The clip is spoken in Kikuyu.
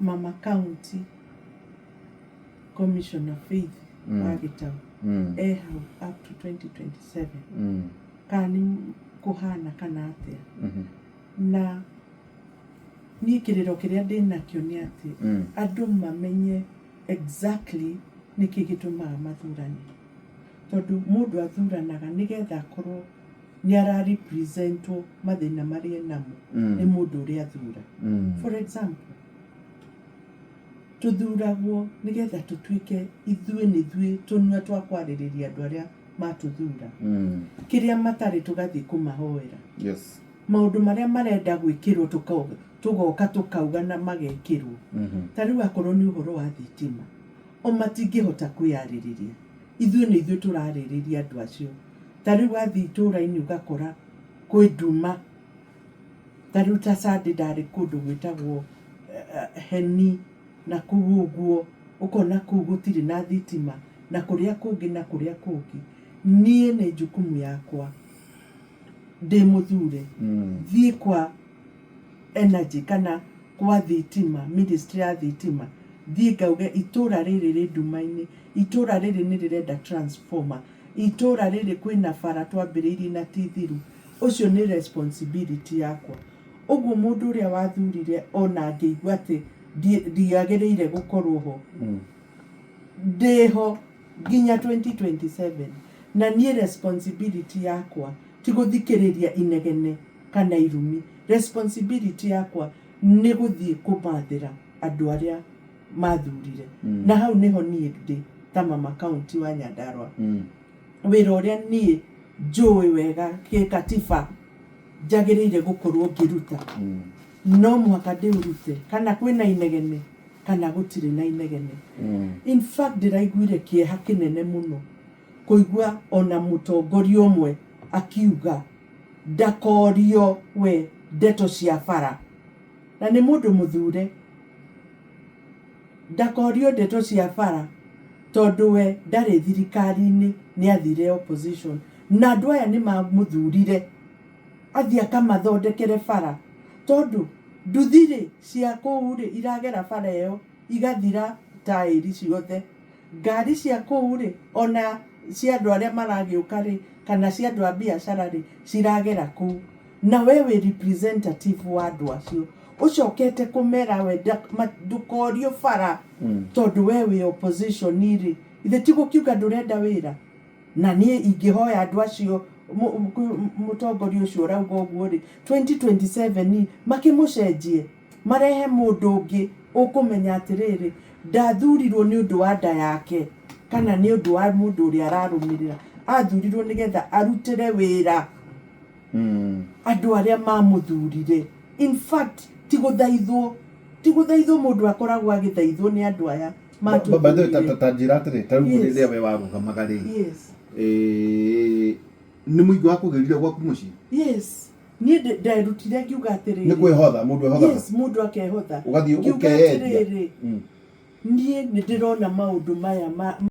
Mama County Commissioner Faith wa Gĩtau e hau up to 2027, kana nĩ kũhana kana atĩa. Na niĩ kĩrĩro kĩrĩa ndĩnakĩo nĩ atĩ andũ mamenye exactly nĩkĩ gĩtũmaga mathurane, tondũ mũndũ athuranaga nĩgetha akorwo nĩ ara representwo mathĩna marĩa enamo nĩ mũndũ ũrĩa athura. For example, tũthuragwo nĩgetha tũtuĩke ithuĩ nĩ ithuĩ tũnua twa kwarĩrĩria andũ arĩa matũthura, kĩrĩa matarĩ tũgathiĩ kũmahoera, maũndũ marĩa marenda gwĩkĩrwo tũgoka tũkauga na magekĩrwo. Ta rĩu akorwo nĩ ũhoro wa thitima, o matingĩhota kwĩyarĩrĩria, ithuĩ nĩ ithuĩ tũrarĩrĩria andũ acio. Ta rĩu wathiĩ itũũra-inĩ ũgakora kwĩ nduma. Ta rĩu ta Sunday ndarĩ kũndũ gwĩtagwo Heni na kũu ũguo, ũkona kũu gũtirĩ na thitima na kũrĩa kũngĩ na kũrĩa kũngĩ. Niĩ nĩ jukumu yakwa ndĩ mũthure thiĩ kwa energy kana kwa thitima, ministry ya thitima, thiĩ ngauge itũra rĩrĩ rĩ nduma-inĩ, itũra rĩrĩ nĩ rĩrenda transformer, itũra rĩrĩ kwĩna bara twambĩrĩirie na ti thiru. Ũcio nĩ responsibility yakwa. Ũguo mũndũ ũrĩa wathurire ona angĩigua atĩ ndiagĩrĩire gũkorwo ho, ndĩho nginya 2027, na niĩ responsibility yakwa ti gũthikĩrĩria inegene kana irumi. Responsibility yakwa nĩ gũthiĩ kũmathĩra andũ arĩa mathurire. Na hau nĩho niĩ ndĩ ta mama county wa Nyandarua. Wĩra ũrĩa niĩ njũĩ wega gĩkatiba njagĩrĩire gũkorwo ngĩruta, no mũhaka ndĩũrute, kana kwĩna inegene kana gũtirĩ na inegene. In fact, ndĩraiguire kĩeha kĩnene mũno kũigua ona mũtongoria ũmwe akiuga ndakorio we ndeto cia bara, na nĩ mũndũ mũthure, ndakorio ndeto cia bara tondũ we ndarĩ thirikari-inĩ, nĩ athire opposition, na andũ aya nĩ mamũthurire athiĩ akamathondekere bara, tondũ nduthi-rĩ cia kũu rĩ iragera bara ĩyo igathira taĩri ciothe, ngari cia kũu rĩ ona cia andũ arĩa maragĩũka rĩ kana cia andũ a biacara rĩ ciragera kũu, na we wĩ representative wa andũ acio, ũcokete kũmera we ndũkorio bara tondũ we wĩ opposition rĩ, ithe ti gũkiuga ndũrenda wĩra. Na niĩ ingĩhoya andũ acio, mũtongoria ũcio ũrauga ũguo rĩ, 2027 makĩmũcenjie, marehe mũndũ ũngĩ ũkũmenya atĩrĩrĩ, ndathurirwo nĩ ũndũ wa nda yake kana nĩ ũndũ wa mũndũ ũrĩa ararũmĩrĩra, athurirwo nĩgetha arutĩre wĩra andũ arĩa mamũthurire. In fact, ti gũthaithwo, ti gũthaithwo mũndũ akoragwo agĩthaithwo nĩ andũ aya By the way, matũthurire. Ta njĩra atĩrĩ, ta rĩu rĩrĩa we warũgamaga rĩ, nĩ mũingĩ wakũgĩrire gwaku mũciĩ? Yes, niĩ nderutire ngiuga atĩrĩrĩ, Nĩ kwĩhotha mũndũ ehothaga? Yes, mũndũ akehotha. Ũgathiĩ Ngiuga ũkeyendia. atĩrĩrĩ, niĩ nĩ ndĩrona maũndũ maya ma